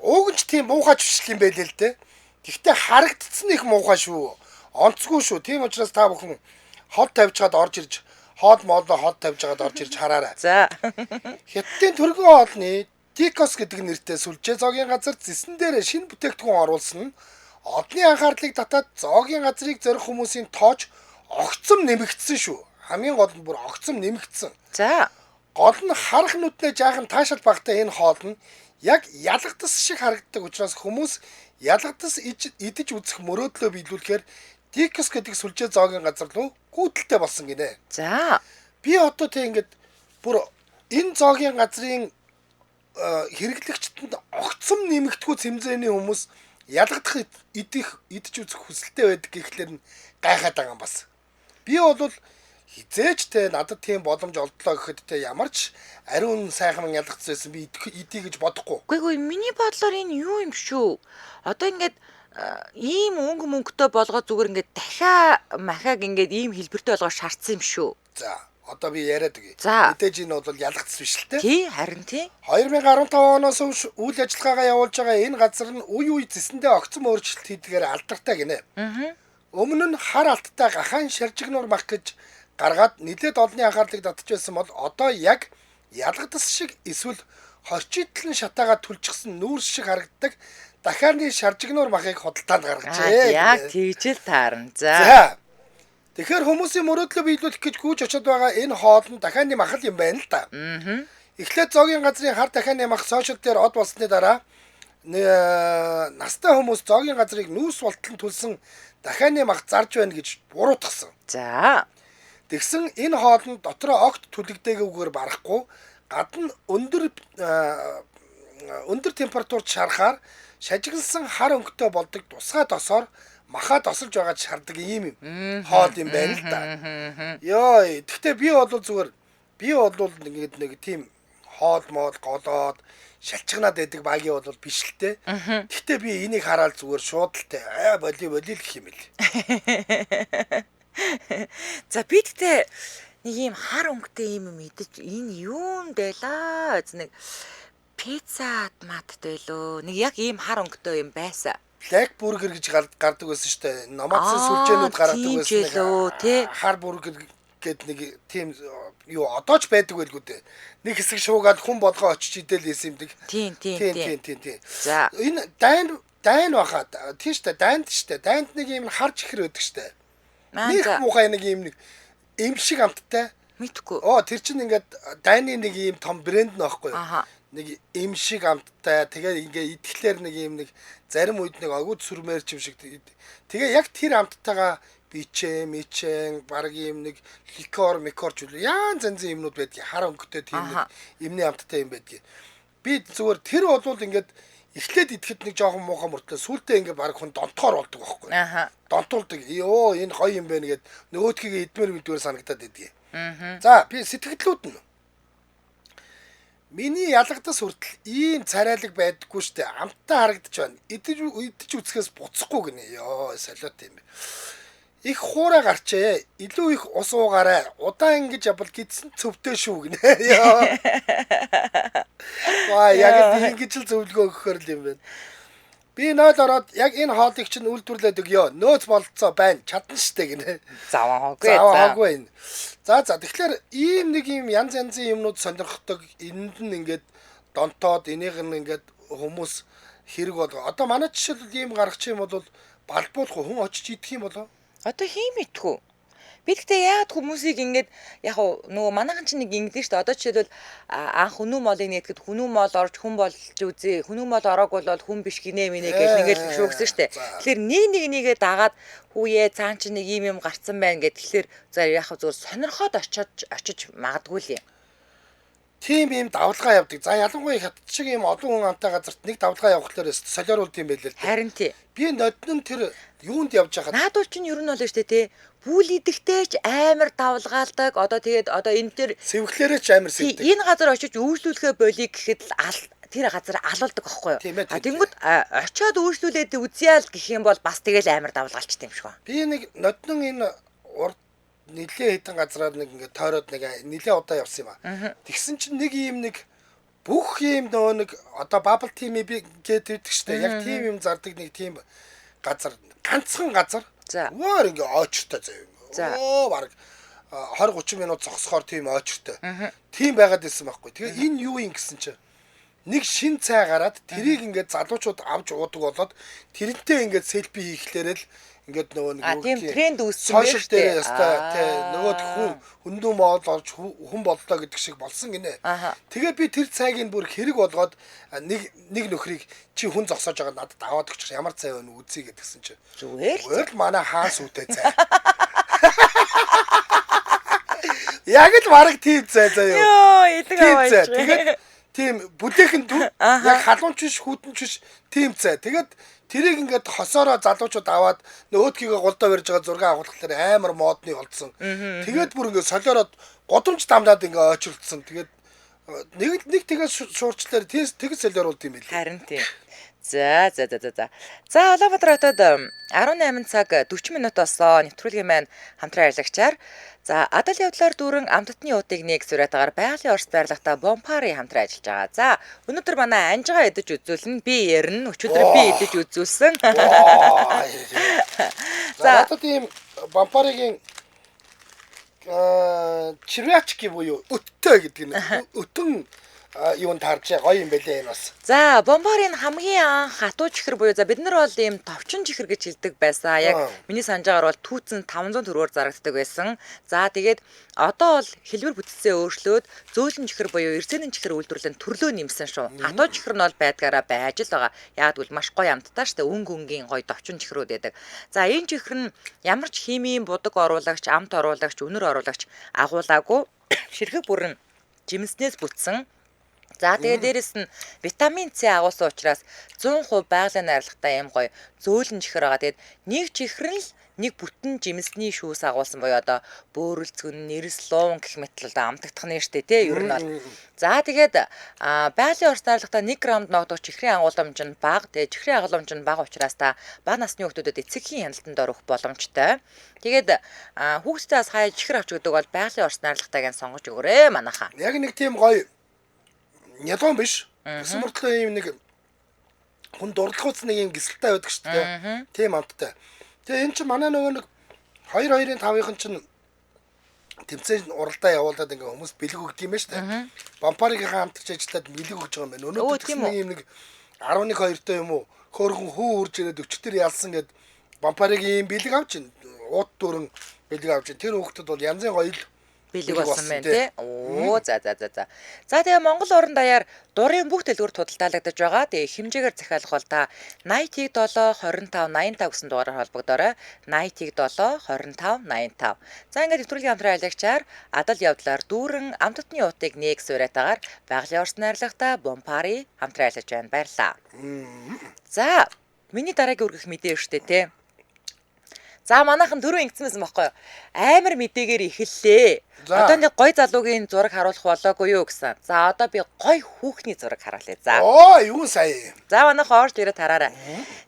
уугч тийм муухай чвшил юм байлээ л дээ. Гэхдээ харагдцсан их муухай шүү. Онцгүй шүү. Тийм учраас та бүхэн хол тавьчихад орж ирж хоол моолоо хол тавьж байгаад орж ирж хараарай. За. Хятадын түргэн хоолны Дикос гэдэг нэртэй сүлжээ зоогийн газар зэсэн дээр шинэ бүтээгдэхүүн оруулсан нь одны анхаарлыг татаад зоогийн газрыг зорих хүмүүсийн тооч огцом нэмэгдсэн шүү. Хамгийн гол нь бүр огцом нэмэгдсэн. За. Гол нь харах нүднээ жаахан таашаал багтай энэ хоол нь яг ялгадас шиг харагддаг учраас хүмүүс ялгадас идэж үзэх мөрөөдлөө биелүүлэхээр Дикос гэдэг сүлжээ зоогийн газар руу гүйдэлтэй болсон гинэ. За. Би одоо тэг ингээд бүр энэ зоогийн газрын хэрэглэгчдэнд огцом нэмэгдэхүү цэмзээний хүмүүс ялгадах идэж үзэх хүсэлтэй байдаг гэхлээр нь гайхаад байгаа юм бас. Би бол хизээч те надад тийм боломж олдлоо гэхэд те ямар ч ариун сайхан ялгацсан байсан би идэ гэж бодохгүй. Үгүй миний бодлоор энэ юу юм шүү. Одоо ингээд ийм өнгө мөнгөтэй болгоод зүгээр ингээд дахиа махаг ингээд ийм хэлбэртэй болгоод шаардсан юм шүү. За одоо би яриад өгье. Мэдээж энэ бол ялгацсан биш л те. Тий харин тий. 2015 оноос хойш үйл ажиллагаагаа явуулж байгаа энэ газар нь үе үе зэсэндээ огцом өөрчлөлт хийдгээр алдартай гинэ. Аа. Өмнө нь хар алттай гахаан шаржигнуур мах гэж гаргаад нэлээд олонний анхаарлыг татж байсан бол одоо яг ялгадас шиг эсвэл хорчитлэн шатаагаа түлчихсэн нүүрс шиг харагддаг дахиарны шаржигнуур махыг худалдаанд гаргажээ. Яг тэгж л таарна. За. Тэгэхээр хүмүүсийн мөрөөдлөө биелүүлэх гэж гүйж очиод байгаа энэ хоол нь дахианы мах л юм байна л да. Аа. Эхлээд зоогийн газрын хар дахианы мах сошиал дээр од болсны дараа настай хүмүүс зоогийн газрыг нүүрс болтол түлсэн дахианы мах зарж байна гэж буруутгасан. За. Тэгсэн энэ хоол нь дотроо огт түлэгдээгүйгээр барахгүй гадна өндөр температурт шарахаар шажигласан хар өнгөтэй болдог тусгай досоор маха досолж байгаад шардаг ийм юм хоол юм байна л да. Йой, гэхдээ би бол зүгээр би бол ингээд нэг тийм хоол моол голоод шалчгнаад байдаг багийн бол биш л те. Гэхдээ би энийг хараад зүгээр шууд л те аа боли боли л гэх юм бэл. За би тэгтээ нэг юм хар өнгөтэй юм идэж энэ юун дэлаа нэг пицца маттай лөө. Нэг яг ийм хар өнгөтэй юм байсан. Black burger гэж гардаг байсан шүү дээ. Номадсын сүлжээнүүд гаргадаг байсан. Нэг хар бургер гэд нэг тийм юу одоо ч байдаг байлгүй дээ. Нэг хэсэг шуугаад хүн болгоо очиж идэл исэн юм дэг. Тийм тийм тийм. За энэ дайн баха. Тийм шүү дээ. Дайнд шүү дээ. Дайнд нэг юм хар чихэр байдаг шүү дээ. Нэг муухай нэг юм нэг эм шиг амттай. Мэдхгүй. Оо тэр чинь ингээд дайны нэг юм том брэнд нөхгүй юу? Нэг эм шиг амттай. Тэгээ ингээ идэхлээр нэг юм нэг зарим үед нэг огууд сүрмээр ч юм шиг. Тэгээ яг тэр амттайгаа бичээ, мичэн, баг юм нэг ликор, микор ч үл яан зэн юмнууд байдгийг хар өнгөтэй тийм нэг эмний амттай юм байдгийг. Би зүгээр тэр болвол ингээд эхлээд идэхэд нэг жоохон муухай мөртлөө сүултээ ингээд баг хүн донтохоор болдог байхгүй. Донтуулдаг. Йоо энэ гоё юм байна гэд нөгөөдхийг идмээр мэдвэр санагдаад байдгийг. За би сэтгэлдлүүд нь миний ялгадас хүртэл ийм царайлаг байдаггүй штэ. Амттай харагдаж байна. Идэж үзэхээс буцахгүй гинэ. Йоо солиот юм бэ. Их хуурай гарчээ. Илүү их ус уугаарай. Удаан ингэж явбал гидсэн цөвтэй шүү гинэ. Йоо. Ваа яг л ингэж л зөвлөгөө өгөхөр л юм байна. Би 0 ороод яг энэ хоолыг чинь үйлдвэрлээд өгөө. Нөөц болцоо байна. Чадна штэ гинэ. Заван хоогүй. Заван хоогүй энэ. За тэгэхээр ийм нэг юм янз янзын юмнууд сонирхдог. Энд нь ингээд донтоод энийг нь ингээд хүмүүс хэрэг болго. Одоо манай жишээлбэл ийм гаргачих юм бол балбуулах хүн очиж идэх юм болов. Одоо хийм мэдхүү. Би тэгтээ яагаад хүмүүсийг ингээд яг нөгөө манайхан чинь нэг ингэдэг шүү дээ. Одоо жишээлбэл анх хүнүү молыг нээтгэд хүнүү мол орж хүн болж үзье. Хүнүү мол ороог бол хүн биш гинэ минэ гэл ингээл шүүгсэн шүү дээ. Тэгэхээр нэг нэг нэгээ дагаад хүүе цаан чинь нэг ийм юм гарцсан байна гэд тэгэхээр за яг зүгээр сонирхоод очиж магадгүй л юм. Тийм ийм давлгаа явдаг. За ялангуяа хятад шиг ийм олон хүн амтай газарт нэг давлгаа явахлаар солиоруулд юм байлээ л дээ. Харин тий. Би ноднон тэр юунд явж байхад наадвал чинь ер нь бол шүү дээ тий. Бүл идэхтэй ч амар давлгаалдаг. Одоо тэгээд одоо энэ төр сэвхлээрээ ч амар сэвдэг. Энэ газар очиж үйлчлүүлэхээ болиг гэхэд л тэр газар алуулдаг байхгүй юу? А тэнгүүд очиод үйлчлүүлээд үзье л гэх юм бол бас тэгэл амар давлгаалчтай юм шиг байна. Би нэг ноднон энэ урд нилээ хэдэн газраар нэг ингээд тойроод нэг нилээ удаа явсан юм аа. Тэгсэн чинь нэг ийм нэг бүх ийм нөгөө нэг одоо bubble tea гээд байдаг штэ. Яг тийм юм зардаг нэг тийм газар ганцхан газар. Өөр ингээ очиртой заяа. Оо баг 20 30 минут зогсохоор тийм очиртой. Тийм байгаад ирсэн байхгүй. Тэгээ энэ юу юм гэсэн чинь нэг шин цай гараад тэрийг ингээд залуучууд авч уудаг болоод тэрнтэй ингээд селфи хийхлээр л ингээд нөгөө нэг тийм тренд үүссэн байх шүү дээ. Ёстой тий нөгөө хүн хөндөө моол орж хүн боллоо гэдэг шиг болсон гинэ. Тэгээ би тэр цайг нь бүр хэрэг болгоод нэг нөхрийг чи хүн зогсоож байгаа надад аваад өгчих ямар цай вэ үзье гэдгсэн чи. Зүгээр л манай хаан сүтэй цай. Яг л бараг тийм цай заяа. Йоо идэг аваач. Тэгээд тийм бүлээхэн дүр яг халуун ч биш хүтэн ч биш тийм цай. Тэгээд тэрийг ингээд хосоороо залуучууд аваад нөөдгийгөө голдоо барьж байгаа зураг авахлахлаар амар модны болцсон. Тэгээд бүр ингээд солиороод годомж дамнаад ингээд очирдсан. Тэгээд нэг тэгээд шуурчлаар тэгс солиоруулд юм билээ. Харин тийм. За. За Улаанбаатар хотод 18 цаг 40 минут болсон. Нэвтрүүлгийн маань хамтран ажиллагчаар за адал явдлаар дүүрэн амттны утыг нэг сүрэтгаар байгалийн орс байрлалтай Бомпари хамтран ажиллаж байгаа. За өнөөдөр манай анжгаа идэж үзүүлнэ. Би ярина. Өчигдөр би идэж үзүүлсэн. За надад ийм Бомпаригийн чирвячки буюу өттэй гэдэг нь өтөн юунд харжээ гоё юм бэлээ энэ бас. За Бомбарын хамгийн анх хатуу чихэр буюу за бид нар бол ийм товчон чихэр гэж хэлдэг байсан. Яг миний санаж байгаагаар бол түүцэн 500 төгрөгөөр зарагддаг байсан. За тэгээд одоо бол хэлбэр бүтцээ өөрчлөөд зөөлөн чихэр буюу эрзэнэн чихэр үйлдвэрлэн төрлөө нэмсэн шүү. Хатуу чихэр нь бол байдгаараа байж л байгаа. Яг гэвэл маш гоё амттай штэ өнгө өнгийн гоё товчон чихрүүд байдаг. За энэ чихэр нь ямар ч химийн будаг оруулагч, амт оруулагч, үнэр оруулагч агуулаагүй ширхэг бүрэн жимснээс бүтсэн. За тэгээ дээрэс нь витамин С агуулсан учраас 100% байгалийн найрлагатай юм гоё зөөлөн чихэр байгаа. Тэгээд нэг чихэр нь л нэг бүтэн жимсний шүүс агуулсан буюу одоо бөөрөлцгөн, нэрс, луун гэх мэт л одоо амтагдах нь штэ тий ер нь бол. За тэгээд байгалийн орс найрлагатай 1 грамд ногдох чихрийн агуулмж нь бага. Тэгээд чихрийн агуулмж нь бага учраас та бага насны хүүхдүүдэд эцэгхийн хяналтанд орох боломжтой. Тэгээд хүүхдүүдээс хаяа чихэр авч өгдөг бол байгалийн орс найрлагатайг нь сонгож өгөөрэй манайхаа. Яг нэг тийм гоё нялуун биш. Гэсэн мөртлөө ийм нэг хүн дурлахуйц нэг юм гисэлтэй байдаг шүү дээ. Тийм амттай. Тэгээ эн чинь манай нөгөө нэг 2-2-ын 5-ын чинь тэмцээн уралдаа явуулаад ингээ хүмүүс бэлэг өгд юм байна шүү дээ. Бампаригийнхаа хамтарч ажиллаад бэлэг өгж байгаа юм байна. Өнөөдөр тийм нэг юм нэг 11-2-той юм уу хөөрхөн хүү үрж ирээд өчтөр ялсан гэд Бампаригийн бэлэг авч ин уут дөрөн бэлэг авч ин тэр хүүхдэд бол янзын гоё л бэлэг болсон байна тий. Оо за за за за. За тэгээ Монгол орон даяар дурын бүх дэлгүүр худалдаалагдаж байгаа. Тэгээ хэмжээгээр захиалах бол та 80 7 25 85 гэсэн дугаараар холбогдоорой. 80 7 25 85. За ингээд нэвтрүүлгийн хамтран аялагчаар адал явдлаар дүүрэн амттны уутыг нэг суурайтаагаар байгалийн орс найрлагатай Бомпари хамтран ажиллаж байна. Баярлалаа. За миний дараагийн үргэх мэдээ штэ тий. За манайхан дөрөв ингэсэн байсан байхгүй юу? Амар мэдээгээр эхэллээ. Одоо нэг гой залуугийн зураг харуулах болоогүй юу гэсэн. За одоо би гой хүүхний зураг харуулъя. За. Оо юу сая. За манайхан орж ирээд хараарай.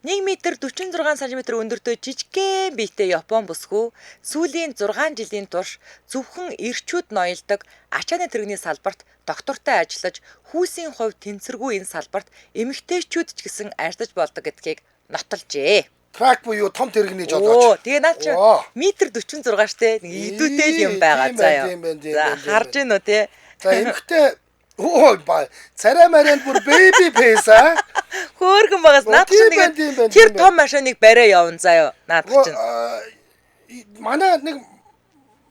1 м 46 см өндөртэй жижигхэн биетэй Япон бүсгүй сүүлийн 6 жилийн турш зөвхөн эрчүүд ноёлдог ачааны тэрэгний салбарт доктортой ажиллаж хүүсийн хувь тэнцвэргүй энэ салбарт эмэгтэйчүүд ч гэсэн ажиллаж болдог гэдгийг нотолжээ. Трак буюу том тэрэгний жолооч. Оо тэгээ наад чи метр 46 штэ нэг идүүтэй л юм байгаа заа. За харж гин үү те. За эмэгтэй өө ба царай марианд бүр baby face аа. Хөөрхөн байгаас наад чи нэг тэр том машиныг бариа явна заа юу. Наад чинь. Манай нэг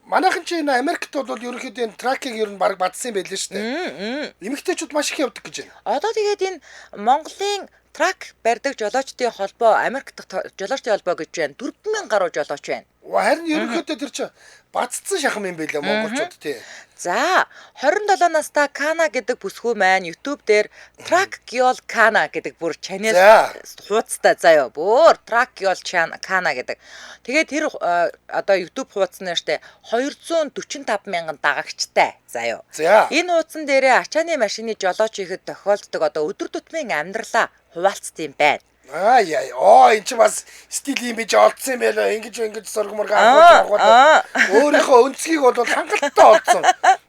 манайхан чи энэ Америкт бол ерөнхийдөө энэ тракийг ер нь баг бадсан юм байлээ шүү дээ. Эмэгтэйчүүд маш их явдаг гэж байна. Одоо тэгээд энэ Монголын трак барьдаг жолоочдын холбоо Америк дахь жолоочдын холбоо гэж байна. 4000 гаруй жолооч байна. Харин ерөнхийдөө тэр чинь бадцсан шахам юм байлаа монголчууд тий. За 27 настай Кана гэдэг бүсгүй маань YouTube дээр Truck Girl Kana гэдэг бүр channel хуудастай заяа. Бүр Truck Girl Kana гэдэг. Тэгээд тэр одоо YouTube хуудас нь штэ 245 мянган дагагчтай заяа. Энэ хуудсан дээрээ ачааны машины жолооч хийхэд тохиолддог одоо өдөр тутмын амьдралаа хуваалцсан юм байна. Аа яа. Оо эн чинь бас стил юм биж олдсон юм байна. Ингэж ингэж зураг мураг авах авах. Өөрийнхөө өнцгийг бол хангалттай олдсон.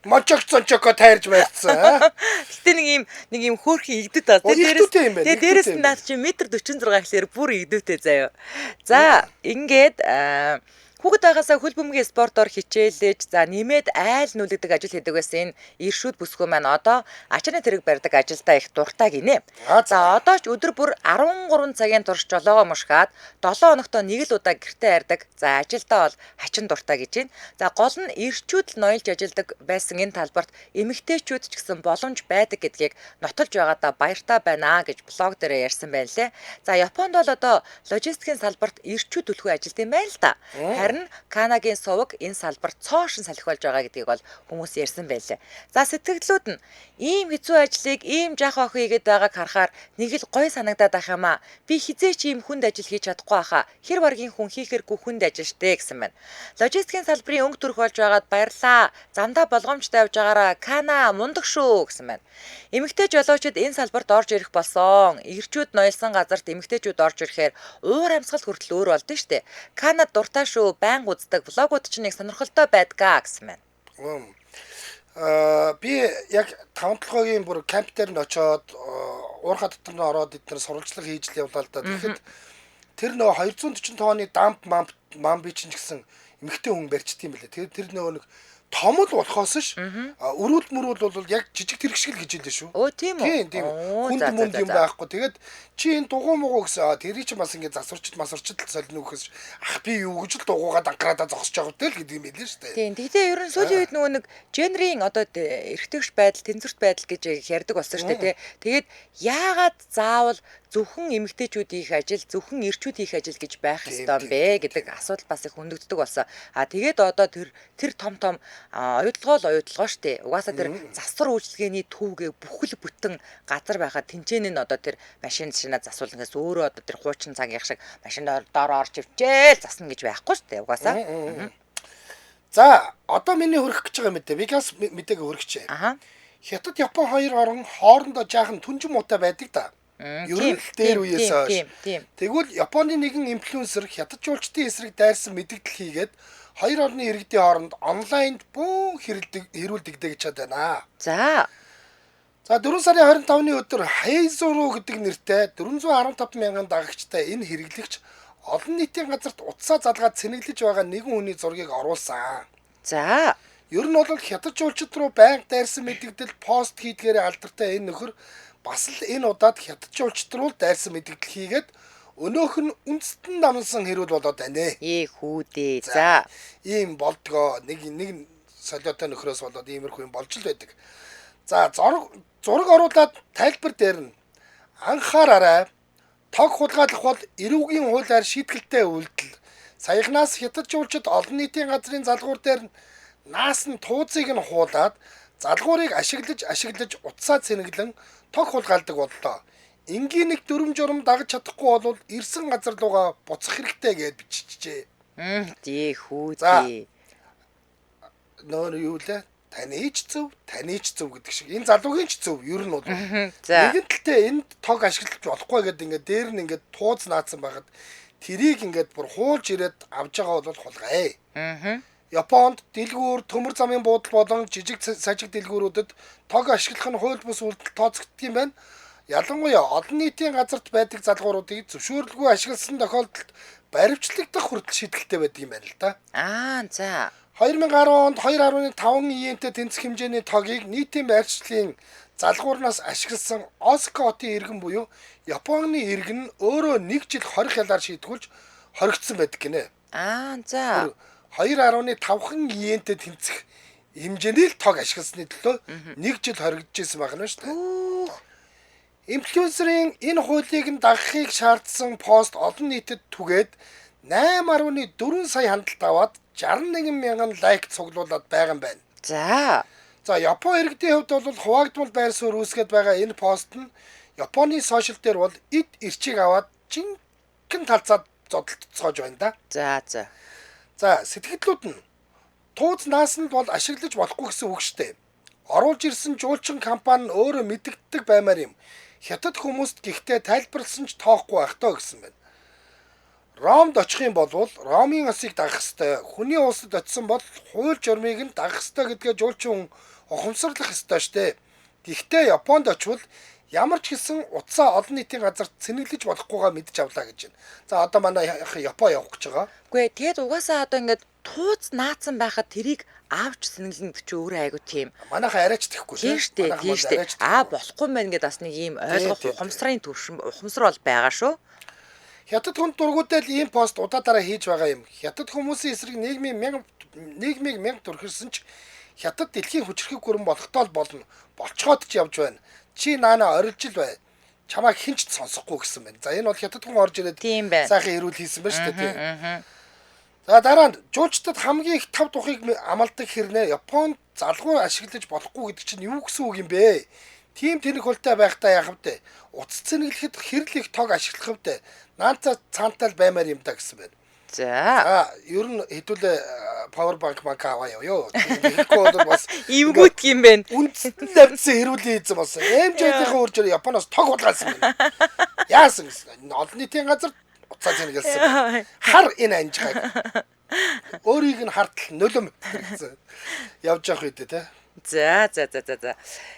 Мочок цончоко тайрж барьсан. Гэтэ нэг юм хөөрхөн игдэт бас. Тэгээ дээрээс нь наад чинь метр 46 гэхлээр бүр игдүүтэй заяа. За ингээд Хүүхэд байгаасаа хөл бөмбөгийн спортоор хичээлэж, за нэмээд айл нүлэгдэг ажил хийдэг байсан энэ иршүүд бүсгүй маань одоо ачааны тэрэг барьдаг ажилдаа их дуртай гинэ. За одоо ч өдөр бүр 13 цагийн турш жолоогоо мушгаад 7 хоногтоо нэг л удаа гэртээ арьдаг. За ажилдаа бол хачин дуртай гэж байна. За гол нь ирчүүд л ноёлж ажилдаг байсан энэ талбарт эмэгтэйчүүд ч гэсэн боломж байдаг гэдгийг нотолж байгаадаа баяртай байна гэж блог дээр ярьсан байна лээ. За Японд бол одоо логистикийн салбарт ирчүүд түлхүү ажилд юм байна л да. Харин Канагийн суваг энэ салбарт цоошин салхи болж байгаа гэдгийг бол хүмүүс ярьсан байлээ. За сэтгэлдлүүд нь ийм хэцүү ажлыг ийм жаахан охин хийгээд байгааг харахаар нэг л гой санагдаад ах юм аа. Би хизээч ийм хүнд ажил хийж чадахгүй хаа. Хэр баргийн хүн хийхэргүй хүнд ажил штэ гэсэн байна. Логистикийн салбарын өнгө төрх болж байгаад баярлаа. Замдаа болгоомжтой явж байгаараа Кана мундаг шүү гэсэн байна. Эмэгтэй жолоочид энэ салбарт орж ирэх болсон. Ирчүүд ноёлсон газарт эмэгтэйчүүд орж ирэхээр уур амьсгал хүртэл өөр болдсон штэ. Кана дуртай шүү. Баян үздэг влогууд чинь нэг сонирхолтой байдгаа гэсэн байна. Би яг таван толгойн бүр камп дээр нь очоод уурхай дотор нь ороод эдгээр сурвалжлага хийж л явлаа л да. Тэгэхэд тэр нөгөө 240 тонны дамп мамби чинь гэсэн эмэгтэй хүн барьчт юм билээ. Тэр тэр нөгөө нэг том л болохоос ш өрүүл мөрүүл бол яг жижиг тэрэг шиг л гэж хэлээ шүү. Өө тийм үү. Тийм. Хүнд мүнд юм байхгүй. Тэгээд чи энэ дугуй мугуу гэсэн тэрий чи бас ингэ засварчд масварчд л солино гэхээс ах би юу гэж л дугуугаа данкраадаа зогсож байгаа хөтэл гэдэг юм билээ шүү дээ. Тийм. Тэгтээ ер нь сүүлийн үед нөгөө нэг генерийн одоо эрхтгч байдал, тэнцвэрт байдал гэж ярьдаг болсон шүү дээ, тий. Тэгээд яагаад заавал зөвхөн эмэгтэйчүүд хийх ажил, зөвхөн эрчүүд хийх ажил гэж байх ёстой юм бэ гэдэг асуудал бас их хөндөгддөг болсон. А тэгээд одоо тэр том том Оюутлогоо л оюутлогоо штэ. Угаасаа тэр засвар үйлчилгээний төвгээ бүхэл бүтэн газар байхад тэнцэн нь одоо тэр машин шинэ засуулна гэсэн өөрөө одоо тэр хуучин цагийнх шиг машин доор орж ивчээл засна гэж байхгүй штэ. Угаасаа. За одоо миний хөрөх гэж байгаа мэдээ. Би бас мэдээг хөргөчээ. Аха. Хятад Япон хоёр орон хоорондоо жаахан түнжин муутай байдаг да. Ер нь л дээр үеэс хойш. Тэгвэл Японы нэгэн инфлюенсер хятад жуулчдын эсрэг дайрсан мэдэгдэл хийгээд хоёр орны иргэдийн хооронд онлайнд бөөн хэрүүлдэг гэж чад байна. За. За 4 сарын 25-ны өдөр Хайзуру гэдэг нэртэй 415 мянган дагагчтай энэ хэрэглэгч олон нийтийн газарт утсаа залгаад цэнэглэж байгаа нэгэн хүний зургийг оруулсан. За. Ер нь бол хятад жуулчид руу байнга дайрсан мэдэгдэл пост хийдгээрээ алдартай энэ нөхөр бас л энэ удаад хятад жуулчид руу дайрсан мэдэгдэл хийгээд өнөөх нь үндэстэн дамнсан хэрүүл болоод байна. Ээ хүүдээ. За. Ийм болдгоо нэг нэг солиотой нөхрөөс болоод иймэрхүү юм болж л байдаг. За зураг оруулаад тайлбар дээр нь анхаараарай. Тог хулгайлах бол эрүүгийн хуулиар шийтгэлтэй үйлдэл. Саяхнаас хятад жуулчид олон нийтийн газрын залгуур дээр наас нь туузыг нь хуулаад залгуурыг ашиглаж утсаа цэнэглэн тог хулгайлдаг боллоо. Энгийн нэг дүрм журам дагаж чадахгүй бол ирсэн газар руугаа буцах хэрэгтэй гэж биччихжээ. Дээ хүү дээ. Нөр юу лээ? Таны ч зөв, таны ч зөв гэдэг шиг. Энэ залуугийн ч зөв ер нь бол. Нэгэн талдаа энд тог ашиглаж болохгүй гэдэг ингээд дээр нь ингээд тууз наацсан байхад тэрийг ингээд бүр хуулж ирээд авж байгаа бол хулгай. Японд дэлгүүр, төмөр замын буудал болон жижиг сажиг дэлгүүрүүдэд тог ашиглах нь хууль бус үйлдэл тооцогддог юм байна. Ялангуяа олон нийтийн газарт байдаг залгууруудыг зөвшөөрлгүй ашигласан тохиолдолд баривчлагдах хүртэл шийтгэлтэй байдаг юм байна л да. Аа за. 2010 онд 2.5 иентэй тэнцэх хэмжээний тогийг нийтийн байршлын залгуурнаас ашигласан Осака хотын иргэн буюу Японы иргэн нь өөрөө нэг жил хорих ялаар шийтгүүлж хоригдсон байдаг гинэ. Аа за. 2.5 иентэй тэнцэх хэмжээний л тог ашигласны төлөө нэг жил хоригдож исэн байх нь шүү дээ. Инфлюенсерийн энэ хуулийг нь дагахыг шаардсан пост олон нийтэд түгээд 8.4 сая хандлт аваад 61 мянган лайк цуглуулад байгаа юм байна. За. За Япон иргэдийн хувьд бол хуваагдмал байр суурь үүсгээд байгаа энэ пост нь Японы сошиал дээр бол эд эрчийг аваад жинхэнэ талцаад зодолтцоож байна да. За за. За сэтгэлдлүүд нь тууз наасанд бол ашиглаж болохгүй гэсэн үг шүү дээ. Оруулж ирсэн жуулчин компани нь өөрөө мэдэгддэг баймаар юм. Хятад хүмүүст гэхдээ тайлбарласан ч тоохгүй байх тоо гэсэн байна. Ромд очих юм бол Ромын осыг дагах ёстой. Хүний улсад очисон бол хууль журмыг нь дагах ёстой гэдгээ жуулчин хүн ухамсарлах ёстой штэ. Гэхдээ Японд очивол ямар ч гэсэн утсаа олон нийтийн газарт цэнэглэж болохгүйгаа мэдж авлаа гэж байна. За одоо манай Япон явах гэж байгаа. Үгүй ээ, тэгээд угаасаа одоо ингээд тууц наацсан байхад тэрийг авч сэнгэлнэ гэдэг чи өөрөө айгу тийм. Манайхаа арайч тэхгүй тийм шүү дээ. Тийм шүү дээ. Аа болохгүй мэн гэдээ бас нэг ийм ойлгох ухамсарын төвшин ухамсар бол байгаа шүү. Хятад хүн дургуудаа л ийм пост удаадаараа хийж байгаа юм. Хятад хүмүүсийн эсрэг нийгмийн нийгмийг мянга түрхэрсэн ч хятад дэлхийн хүчирхэг гүрэн болохдоо л болно. Болцоход ч явж байна. Чи наана орилж л бай. Чамайг хэн ч сонсохгүй гэсэн байна. За энэ бол хятад хүн орж ирээд сайхан хэрүүл хийсэн байна шүү дээ. Тийм. За дараа нь жуулчдад хамгийн их тав тухыг амалдаг хэрнээ Японд залгуур ашиглаж болохгүй гэдэг чинь юу гэсэн үг юм бэ? Тийм тэнэг хөлтэй байхдаа яах вэ? Утас цэнэглэхэд хэрэл их тог ашиглах вэ? Наанцаа цаантал баймаар юм да гэсэн байна. За. Ер нь хэдүүлээ power bank банк аваа явъё. Тэгэхгүй бол бас эвгүүт юм байна. Үндсэн давьдсан хэрүүлийн эзэн болсон. MJ-ийн урьж Японоос тог хулгайлсан байна. Яасан гэсэн. Олон нийтийн газар утсаа цэнэглэсэн. Хар энэ анжгааг. Өөрийг нь хартал нулим гэсэн. Явж явах үедээ те. За за за за за.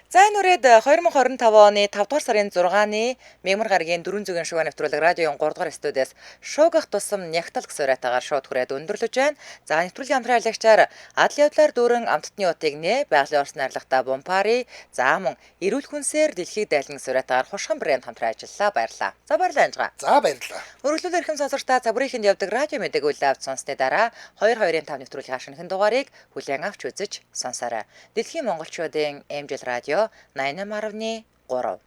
За энэ үрээд 2025 оны 5 дугаар сарын 6-ны Мягмар гарагийн 4 зүгийн шугам нэвтрүүлэг радиогийн 3 дугаар студиэс шуугах тусам нягтал гэсэн уриатаагаар шууд хүрээд өндөрлөж байна. За нэвтрүүлгийн хамтран ажиллагчаар адал явдлаар дүүрэн амттны утыг нэ байгалийн орс найрлагатай Бумпари за мөн эрүүл хүнсээр дэлхийг дайлан гэсэн уриатаагаар хушхан брэнд хамтран ажиллалаа. Баярлалаа. За баярлалаа Анжгаа. За баярлалаа. Өргөлөөр эрхэм сонсогчдаа за бүрийнхэнд явдаг радио мэдээг үйл авч сонссны дараа 2-2-5 нэвтрүүлгийн шинэхэн дугаарыг хүлээн авч үзэж сонсоорой. Дэлхийн монголчуудын MJL радио 88.3.